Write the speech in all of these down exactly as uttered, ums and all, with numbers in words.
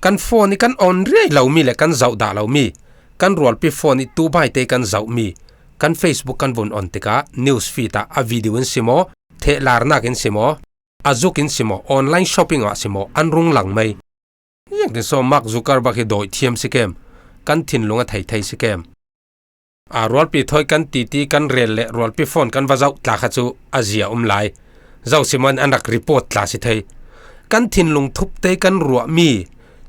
Kan phone i kan on riai lo mi le kan zoh dah lo mi, kan rualpi phone i tu baite kan zoh mi, kan Facebook kan vun on tikah news feed ah a video in si maw, thehlarnak in si maw, a zuk in si maw, online shopping ah si maw, an rung lang mai. Ziangtin saw Mark Zuckerberg hi dawi thiam si kem, kan thinlung a thei thei si kem. A rualpi thawi kan titi kan rel le rualpi phone kan va zoh tla kha cu a zia um lai. Zoh si man an rak report tla si thei. Kan thinlung thupte kan ruah mi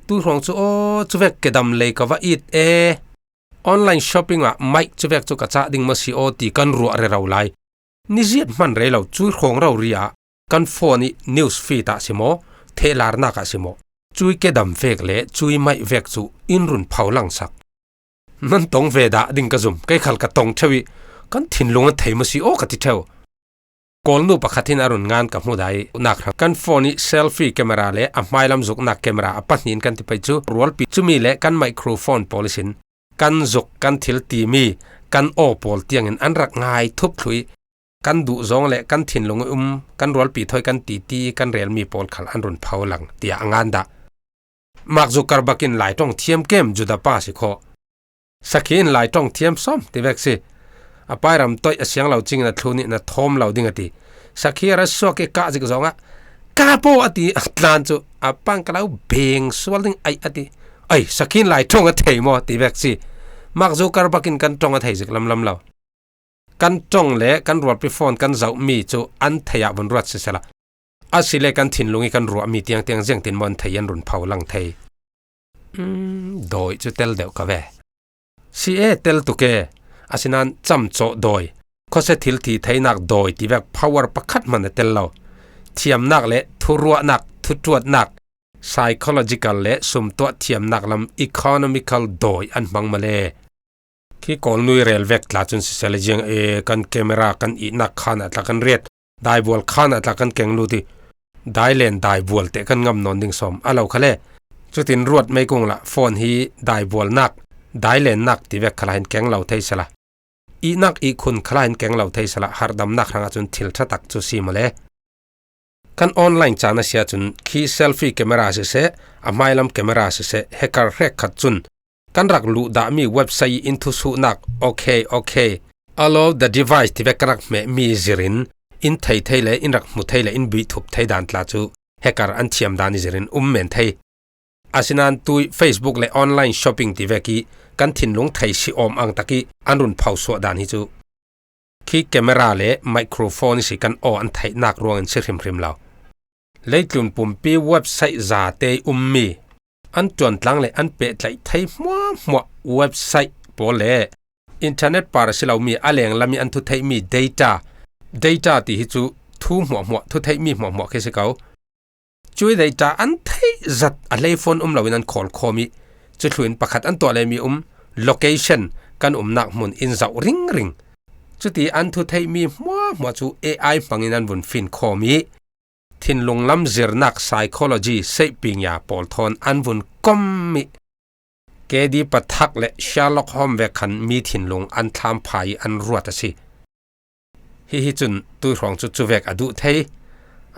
tu hrawng cu aw cuvek kedam lei ka va it e. Online shopping ah mic cuvek cu ka cah ding maw si aw ti kan ruah rero lai. Ni ziat hman rei lo cui hrawng rori ah kan phone i news feed ah si maw, thehlarnak ah si maw, cui kedam vek le cui mic vek cu in run pho langsak. Nan tong ve dah ding ka zum, kei khal ka tong theu i kan thinlung a thei maw si aw ka ti theu. Kawlnu pakhat hin a run ngan ka hmu dai nak hrang kan phone i selfie camera le a hmailam zuknak camera a pahnih in kan ti pei cu rualpi cumi le kan microphone pawl ihsin kan zuk kan thil timi kan aw pawl tiangin an rak ngai thup thluh i kan duh zawng le kan thinlung i um kan rualpi thawi kan titi kan relmi pawl khal an run pho lang tiah a ngan dah. Mark Zuckerberg in Lai ṭong thiam kem Judah pa si khawh. Sakhi in Lai ṭong thiam sawm ti vek si. A pairam toih a siang lo cingin a thlun i na thawm lo ding a ti. Sakhi a ra suak i kah zik zawngah ka paw a ti a tlan cu a pang ka lo beng sual ding ai a ti. Ai, sakhi in Lai ṭong a thei maw ti vek si. Mark Zuckerberg in kan ṭong a thei zik lamlam lo. Kan ṭong le kan rualpi phone kan zoh mi cu an thei ah vun ruat sisela, asile kan thinlung i kan ruah mi tiangtiang ziangtin maw an thei an run pho lang thei. Dawi cu tel deuh ka ve. Si e, tel tuk e. Asinain camcawh dawi, khuasia thil thi theinak dawi tivek power pakhat hman a tel lo. Thiamnak le thuruahnak, thuṭuatnak, psychological le sumtuah thiamnak lam economical dawi an hmang male. Khi Kawlnu i rel vek tla cun sisel a ziang e, kan camera kan ihnak khan ah tla kan riat, daibual khan ah tla kan keng lut i dailen daibual teh kan ngam nawn ding sawm a lo khale. Cutin ruat meikung lah phone hi daibualnak, dailennak tivek khalah hin keng lo thei sela, ihnak ihkhun khalah hin keng lo thei sela, harhdamnak hrangah cun thil ṭha tak cu si male. Kan online caan a si ahcun khi selfie camera siseh, a hmailam camera siseh, hacker hrekkhat cun kan rak luh dahmi website i in thusuhnak, okay, okay, allow the device tivek kan rak hmehmi zirin in thei thei le in rak hmu thei le in buih thup thei dan tla cu hacker an thiam dan i zirin um men thei. Asinain tui Facebook le online shopping tivek i kan thinlung thei si awm ang tak i an run pho suah dan hi cu khi camera le microphone i si kan aw an theihnak ruangin si hrimhrim lo. Leitlun pumpi website zate i ummi, an ṭuantlang le an pehtlaih thei hmuahhmuah website pawl le internet par a si lomi a lenglam i an thutheihmi data, data ti hi cu thu hmuahhmuah, thutheihmi hmuahhmuah khi si ko. Cui data an theih zat a hleifuan um loin an khawl khawm i, cuthluin pakhat an tuah lemi um, location, kan umnak hmun in zoh ringring. Cuti an thutheihmi hmuahhmuah cu A I hmangin an vun fin khawm i, thinlung lam zirnak psychology seihpingya pawl thawn an vun kom i, K D Pathak le Sherlock Holmes vek khan mi thinlung an thlam phai i an ruat a si. Hihi cun tuihruang cu cuvek a duh thei,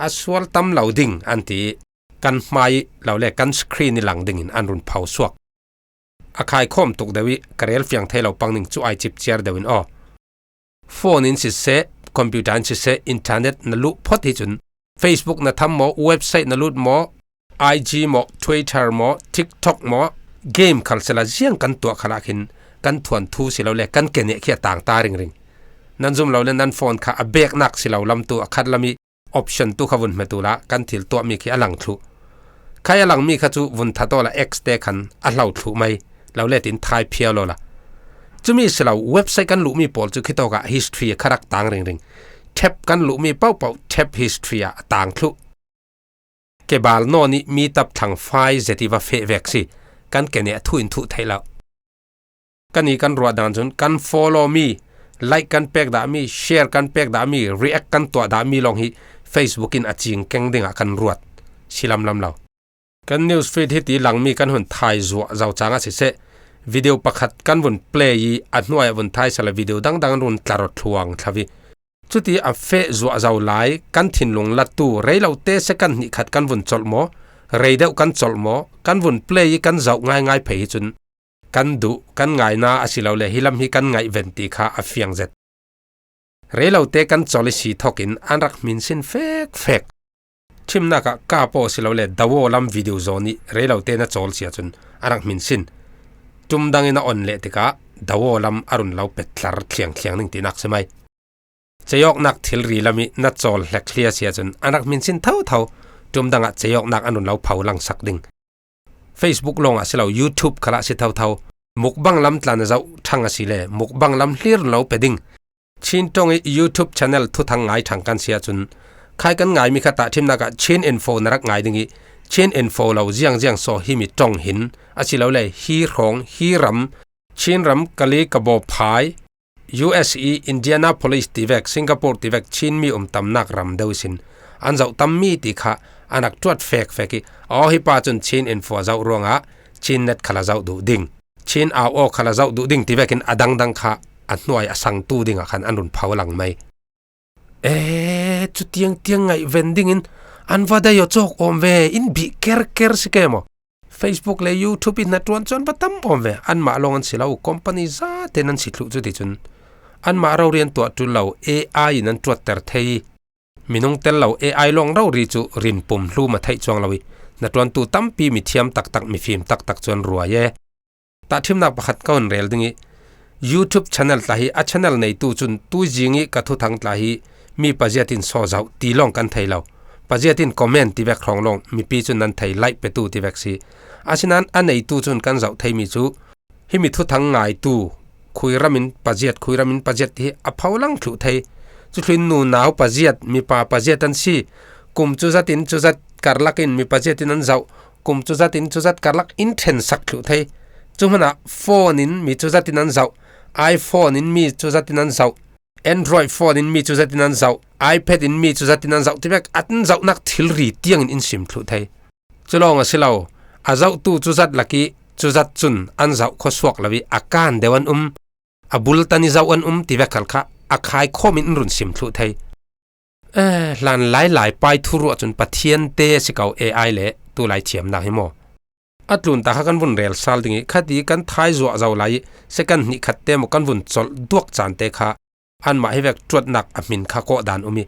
a sual tam lo ding an ti i kan hmai i lo le kan screen i lang dingin an run pho suak. A khaikhawm tuk deuh i ka rel fiang thei lo pang ning cu ai cip ciar deuh in aw. Phone in siseh, computer in siseh, internet na luh phot hi cun Facebook na tham maw, website na lut maw, I G maw, Twitter maw, TikTok maw, game khal sila ziang kan tuah khalah khin kan thuan thu si lo le kan ke neh khi a tang ta ringring. Nan zum lo le nan phone kha a beknak si lo lam tu a khat lam i option tu kha vun hmet uhla kan thil tuahmi khi a lang thluh. Khai a langmi kha cu vun that awla X te khan a hlo thluh mai lo le tin thai phial awla. Cumi si lo website kan luhmi pawl cu khitawkah history a kha rak tang ringring. Tab kan luhmi pohpoh tab history ah a tang thluh. Kebal nawn i mi tap thlang fai zet i va feh vek si. Kan ke nih a thu in thuh theih lo. Kan i kan ruah dan cun kan follow mi, like kan pek dahmi, share kan pek dahmi, react kan tuah dahmi lawng hi Facebook in a cing keng dingah kan ruat si lamlam lo. Kan news feed hiti langmi kan hun thai zuah zo cangah siseh, video pakhat kan vun play i a hnuai ah vun thai sala video dangdang an run tlarawt thluang thlavi. Cuti a feh zuah zo lai kan thinlung lattu rei lote second hnih khat kan vun colh maw, Rei deuh kan cawlh maw, kan vun play i kan zauh ngaingai phei hi cun kan duh, kan ngaina a si lo le hi lam hi kan ngaihven ti kha a fiang zet. Reilote kan cawl i si thokin an rak hminsin fekfek. Thimnak ah ka paw si lo le Dawo lam video zawn i reilote na cawl sia cun a rak hminsin. Tum dangin a on leh tikah Dawo lam a run lo petlar thliangthliang ning tinak si mai. Ceiawknak thilri lam i na cawl hlekthlia sia cun a rak hminsin thotho. Tum dangah ceiawknak an run lo pho langsak ding. Facebook lawngah si lo, YouTube khalah si thotho. Mukbang lam tla na zoh thang a si le mukbang lam hlir lo pe ding. Chin ṭong i YouTube channel thuthang ngai thang kan si ahcun khai kan ngaimi kha tahṭhimnak ah Chin Info na rak ngai ding i Chin Info lo ziangziang saw himi ṭong hin a si lo le hi hrawng, hi ram, Chin ram, Kali, Kabaw phai, U S i Indianapolis tivek, Singapore tivek Chin mi um tamnak ram deuh ihsin an zoh tammi ti kha an rak ṭuat fekfek i, aw hi pa cun Chin Info a zoh ruangah Chin net khal a zoh duh ding, Chin au aw khal a zoh duh ding tivekin a dangdang kha a hnuai a sangtu dingah khan an run pho lang mai. E, cu tiang tiang ngaihven dingin an va dai aw cawk awm ve, in bih kerker si ke maw? Facebook le YouTube i hnaṭuan cu an va tam awm ve, anmah lawng an si lo, company zate nan si thluh cu ti cun anmah rori an tuah ṭul lo, A I in an ṭuatter thei. Minung tel lo A I lawng rori cu rinpum hlum a theih cuang lo i hnaṭuantu tampi mithiam taktak, mifim taktak cu an ruai e. Tahṭhimnak pakhat ka hun rel ding i, YouTube channel tla hi a channel neitu cun tuizing i ka thuthang tla hi mi paziat in saw zoh ti lawng kan thei lo. Paziat in comment tivek hrawng lawng mipi cun nan thei, like petu tivek si. Asinain a neitu cun kan zoh theimi cu himi thuthang ngaitu khuiram in paziat, khuiram in paziat ti hi a pho lang thluh thei. Cutlin nunau paziat, mipa paziat an si. Kum cuzat in cuzat karlak in mi paziat in an zoh. Kum cuzat in cuzat karlak in ṭhensak thluh thei. Cu hmanah phone in mi cuzat in an zoh, iPhone in mi cuzat in an zoh, Android phone in mi cuzat in an zoh, iPad in mi cuzat in an zoh tivek an zohnak thilri tiangin in sim thluh thei. Cu lawng a si lo, a zohtu cuzat lak i cuzat cun an zoh khuasuak lo i a kan deuh an um, a bultan i zoh an um tivek khal kha a khaikhawm in in run sim thluh thei. Eh, hlan lailai pai thu ruah cun Pathian te a si ko A I le tulai thiamnak hi maw? A tlunta kha kan vun rel sal ding i khati kan thai zuah zo lai i second hnih khat te maw kan vun colh duak caan te kha anmah hi vek ṭuatnak a hmin kha kawhdan um i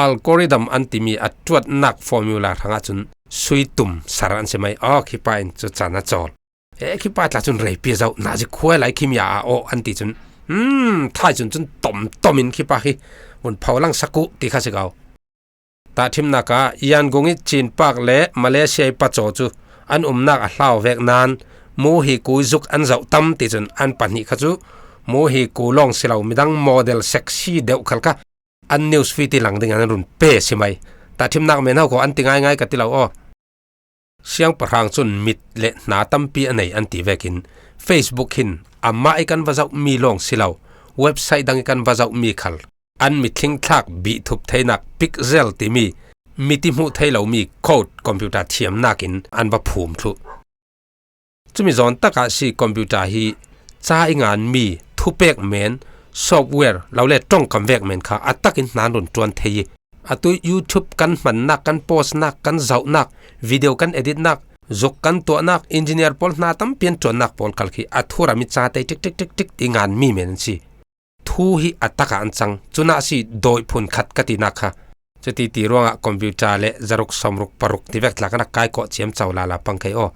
algorithm an timi a ṭuatnak formula hrangah cun sui tum sar an si mai. Aw, khipa in cu caan a cawl. E, khipa tla cun reipi a zoh, nazi khuai lai khimi a aw an ti cun, hmm, thai cun cun tom tom in khipa hi vun pho lang sak uh ti kha si ko. Tahṭhimnak ah Yangon i Chin Park le Malaysia i pacaw cu an umnak a hlau vek nain Mu Hi Ku zuk an zoh tam ti cun an pahnih kha cu Mu Hi Ku lawng si lo midang model sexy deuh khal kha an newsfeed i lang ding an run pe si mai. Tahṭhimnak men ho ko an ti ngaingai ka ti lo aw. Siangpahrang cun mit le hna tampi a nei an ti vekin Facebook hin amah i kan va zohmi lawng si lo, website dang i kan va zohmi khal an mitthling thlak bihthup theinak pixel timi mit i hmuh thei lomi code computer thiamnak in an va phum thluh. Cumi zawn takah si computer hi ca i nganmi thupek men, software lo le ṭongkam vek men kha a takin hna an run ṭuan thei i, atu YouTube kan hmannak, kan postnak, kan zohnak, video kan editnak, zuk kan tuahnak, engineer pawl hna tampi an ṭuannak pawl khal khi a thuram i ca tei tik tik tik tik ti nganmi men an si. Thu hi a takah an cang, cunah si dawi phun khat ka tinak kha. Cuti ti ruangah computer le zaruk, sawmruk, paruk tivek tla kan rak kai kawh ciamco lala pang kei aw.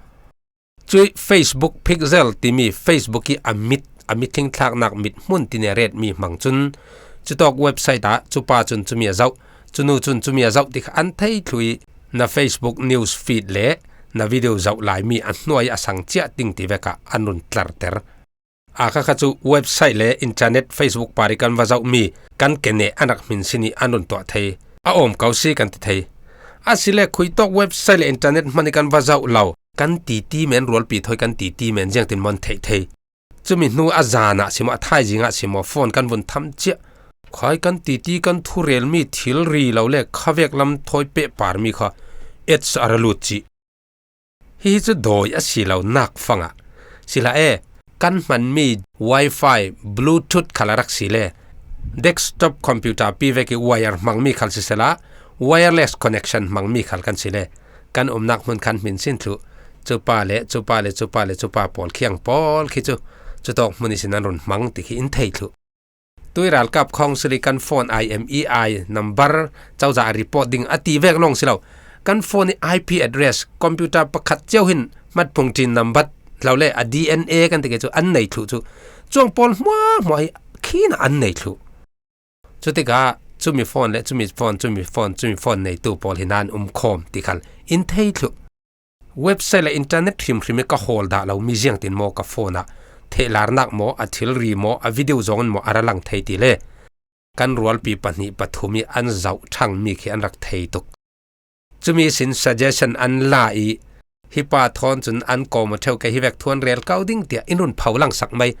Cuih Facebook pixel timi Facebook i a mit, a mitthling thlaknak mit hmun tine retmi hmang cun cutawk website ah cupa cun cumi a zoh, cunu cun cumi a zoh ti kha an thei thlu i na Facebook news feed le na video zoh laimi a hnuai a sang ciah ding ti vekah an run tlarter. A khakha cu website le internet, Facebook par i kan va zohmi kan kene an rak hmin sin i an run tuah thei. A awm ko si kan ti thei. Asile khuitawk website le internet hman i kan va zoh lo, kan titi men rualpi thawi kan titi men ziangtin maw an theih thei. Cumi hnu a zan ah si maw, a thaizing ah si maw, phone kan vun tham ciah. Khai kan titi kan thurelmi thilri lo le khavek lam thawi pehparmi kha ads a ra lut cih. Hihi cu dawi a si lo nak fangah si hlah e, kan hmanmi Wi-Fi, Bluetooth khal a rak si le desktop computer pi vek i wire hmangmi khal sisela, wireless connection hmangmi khal kan si le Kan umnak hmun khan hmin sin thluh. Cupa le cupa le cupa le cupa pawl khiang pawl khi cu cutawk hmun ihsin an run hmang ti khi in thei thluh. Tui ralkap khawng si le kan phone I M E I number cozah a report ding a ti vek lawng si lo. Kan phone i I P address, computer pakhat cio hin hmatphung ṭin number lo le a D N A kan ti ke cu an nei thluh cu. Cuang pawl hmuahhmuah hi khin ah an nei thluh. Cutikah cumi phone le cumi phone, cumi phone, cumi phone neitu pawl hi nan um khawm ti khal in thei thluh. Website le internet hrimhrim i ka hawl dah lo mi ziangtin maw ka phone ah thehlarnak maw, a thilri maw, a video zawng in maw a ra lang thei ti le kan rualpi pahnih pathum i an zoh ṭhang mi khi an rak thei tuk. Cumi sin suggestion an la i hi pa thawn cun an kawm aw ṭheu, kei hi vek thu an rel ko ding tiah in run pho langsak mai.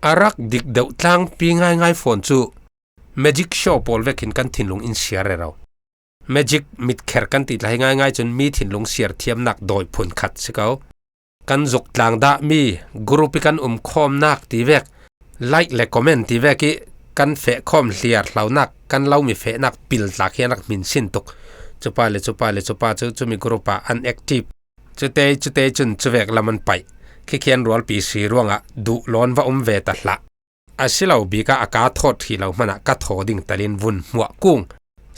A rak dik deuh tlangpi ngaingai phone cu magic show pawl vekin kan thinlung in siar rero. Magic mitkher kan ti tla hi ngaingai cun mi thinlung siar thiamnak dawi phun khat si ko. Kan zuk tlang dah mi group i kan um khawmnak ti vek, like le comment ti vek i kan feh khawm hliar hlonak kan lo mi fehnak pil tla khi an rak hmin sin tuk. Cupa le cupa le cupa cu cumi group ah an active. Cutei cutei cun cuvek lam an paih. Khi khi an rualpi si ruangah duh lawn va um ve ta hlah. A si lo bik ah a ka thawt hrih lo hmanah ka thaw ding talin vun hmuah kung.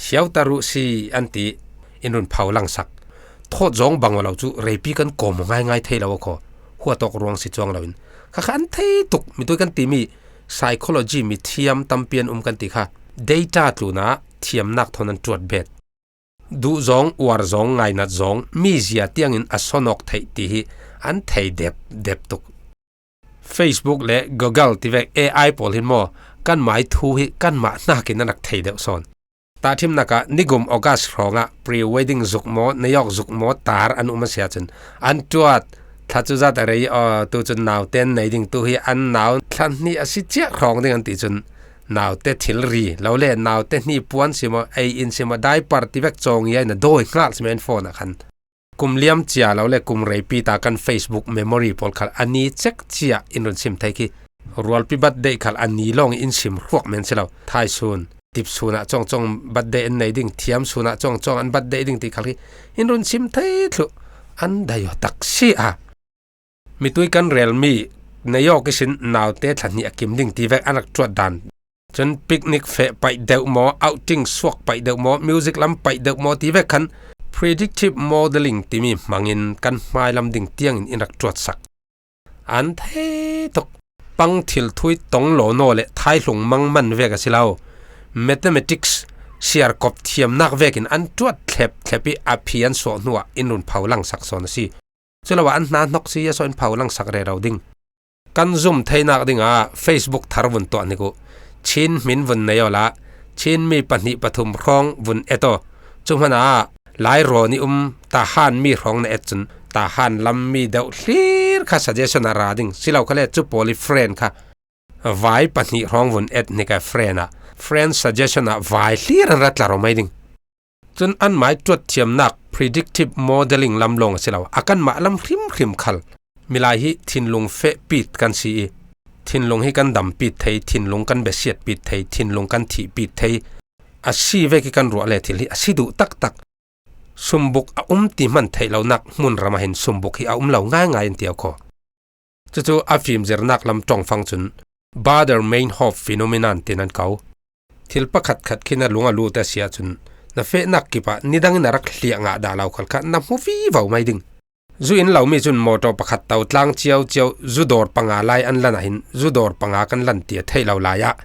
Siau ta ruh si an ti in run pho langsak. Thawt zawng bang aw lo cu reipi kan kawm aw ngaingai thei lo aw khaw. Huatawk ruang si cuang loin kha kha an thei tuk. Mitui kan timi psychology mi thiam tampi an um kan ti kha. Data tlunah thiamnak thawn an ṭuat bet. Duh zawng, uar zawng, ngainat zawng, mi zia tiangin a sawnawk theih ti hi an thei dep dep tuk. Facebook le Google ti vek A I pawl hin maw, kanmai thu hi kanmah hnakin an rak thei deuh sawn. Tahṭhimnak ah nigum August hrawngah pre-wedding zuk maw, neiawk zuk maw tar an um a si ahcun an ṭuat. Thla cu zat a rei aw, tu cun naute an nei ding, tu hi an nau thla hnih a si ciah hrawng ding an ti cun naute thilri lo le naute hnih puan si maw, ei in si maw, diaper ti vek cawng i a na dawi hngal si maw, an phone ah khan. Kum liam cia lo le kum reipi ta kan Facebook memory pawl khal a ni cek cia in run sim thei khi. Rualpi birthday khal a ni lawng in sim hruak men si lo. Thai sun, tip sun ah cawngcawng birthday an nei ding, thiam sun ah cawngcawng an birthday ding ti khal khi in run sim thei thluh. An dai aw tak si a. Mitui kan relmi neiawk ihsin naute thla hnih a kim ding ti vek an rak ṭuat dan. Cun picnic feh paih deuh maw, outing suak paih deuh maw, music lam paih deuh maw ti vek khan predictive modeling timi hmangin kan hmailam ding tiangin in rak ṭuatsak. An thei tuk. Pang thil thui tong law naw le thaihlung mang man vek a si lo. Mathematics siarkop thiamnak vekin an ṭuat thlep thlep i a phi an suah hnuah in run pho langsak sawn a si. Culo ah an hna hnok si a sawn pho langsak rero ding. Kan zum theinak dingah Facebook thar vun tuah hnik uh. Chin hmin vun nei awla Chin mi pahnih pathum hrawng vun et aw. Cu hmanah Lai rawn i um Tahan mi hrawng na et cun Tahan lam mi deuh hlir kha suggestion a ra ding. Si lo kha le cu pawl i friend kha vai pahnih hrawng vun et hnik a friend ah friend suggestion ah vai hlir an ra tlar aw mai ding. Cun anmai ṭuat thiamnak predictive modeling lam lawng a si lo, a kanmah lam hrimhrim khal. Milai hi thinlung fehpit kan si i, thinlung hi kan dampit thei, thinlung kan besiatpit thei, thinlung kan thihpit thei a si vek i kan ruah le thil hi a si duh taktak. Sumbuk a um ti hman theih lonak hmunram ah hin sumbuk hi a um lo ngaingai an ti aw khaw. Cucu a fimzirnak lam ṭongfang cun Baader-Meinhof phenomenon tin an ko. Thil pakhat khat khi na lung a lut a si ahcun na fehnak kip ah nidang in a rak hliah ngah dah lo khal kha na hmu vivo mai ding. Zu in lomi cun mawṭaw pakhat to tlang cio cio zu dawr panga lai an lan ah hin zu dawr panga kan lan ti a theih lo lai ah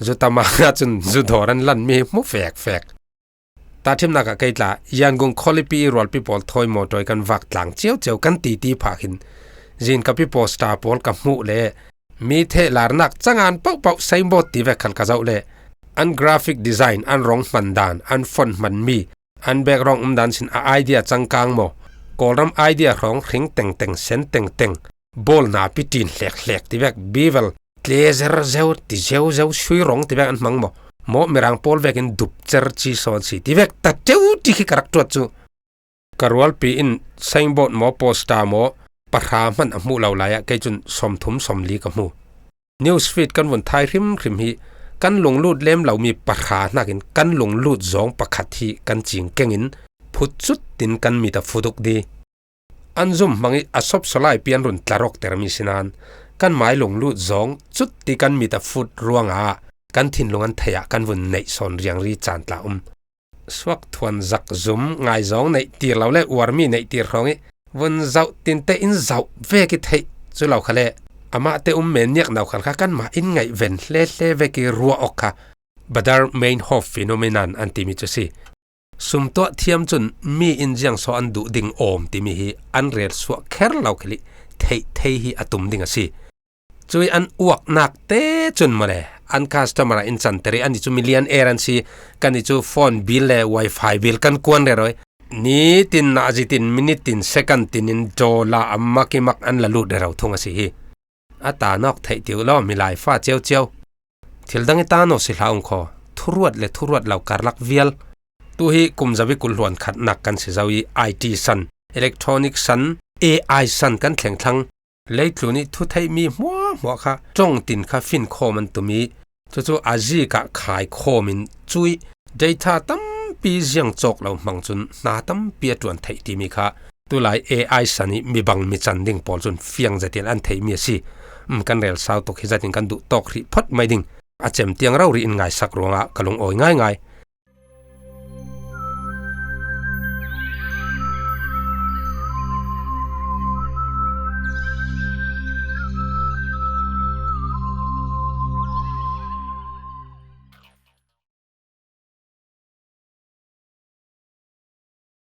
zu tama ahcun zu dawr an lanmi hi hmu fek fek. Tahṭhimnak ah kei tla Yangon khualipi i rualpi pawl thawi mawṭawi kan vak tlang cio cio kan ti ti phah khin zinkapi poster pawl ka hmuh le mi thehlarnak cangan pohpoh signboard ti vek khal ka zoh le an graphic design, an rong hman dan, an font hmanmi, an background um dan sin a idea cangkang maw, Kawlram idea hrawng hring tengteng, sen tengteng, bawl napi ṭin hlekhlek ti vek, bevel tle zerzeu ti zeuzeu, sui rong ti vek an hmang maw? Maw Mirang pawl vekin dup cer ci sawn si ti vek ta ṭeu ti khi ka rak ṭuat cu. Ka rualpi in signboard maw poster maw pahra hman a hmuh lo lai ah kei cun sawmthum sawmli ka hmu. Newsfeed kan vun thai hrimhrim hi kan lunglut lem lomi pahra hnakin kan lunglut zawng pakhat hi kan cing kengin phutcut tin kan mit a fut uk di. An zum hmang i a sop solai pian run tlarawk ter mi sinan kan mai lunglut zawng cut ti kan mit a fut ruanga kan thinlung an theih ah kan vun neih sawn riangri caan tla um. Suak thuan zak zum ngai zawng neih tir lo le uar mi neih tir hrawng i vun zauh tinte in zauh vek i theih cu lo kha le amahte um men niak nau khal kha kanmah in ngaih ven hle hle vek i ruah awk kha Bader Meinhof phenomenon an timi cu si. Sum tuah thiam cun mi in ziangsaw an duh ding awm timi hi an rel suah kher lo khilih theih thei hi a tum ding a si. Cui an uaknak te cun mawle an customer ah in canter i an i cu million er an si, kan i cu phone bill le wifi bill kan kuan rero i nitin nazitin minitin second tin in dollar a mak i mak an la lut rero thung a si hi. A ta nawk theih tiu law milai fa ciauciau. Thil dang i ta naw si hla ung khaw, thuruat le thuruat lo karlak vial. Tu hi kum zabi kul hluan khatnak kan si zo i I T san, electronic san, A I san kan thleng thlang. Leitlun i thutheih mi hmuahhmuah kha ṭawng tin kha fin khawm an tum i cucu a zikah khai khawm in cui data tampi ziang cawk lo hmang cun hna tampi a ṭuan theih timi kha tulai A I san i mi bang mi can ding pawl cun fiang zetin an theihmi a si. Um, kan rel sau tuk hi zetin kan duh tawk hrih phawt mai ding a cem tiang rori in ngaisak ruangah ka lungawi ngaingai.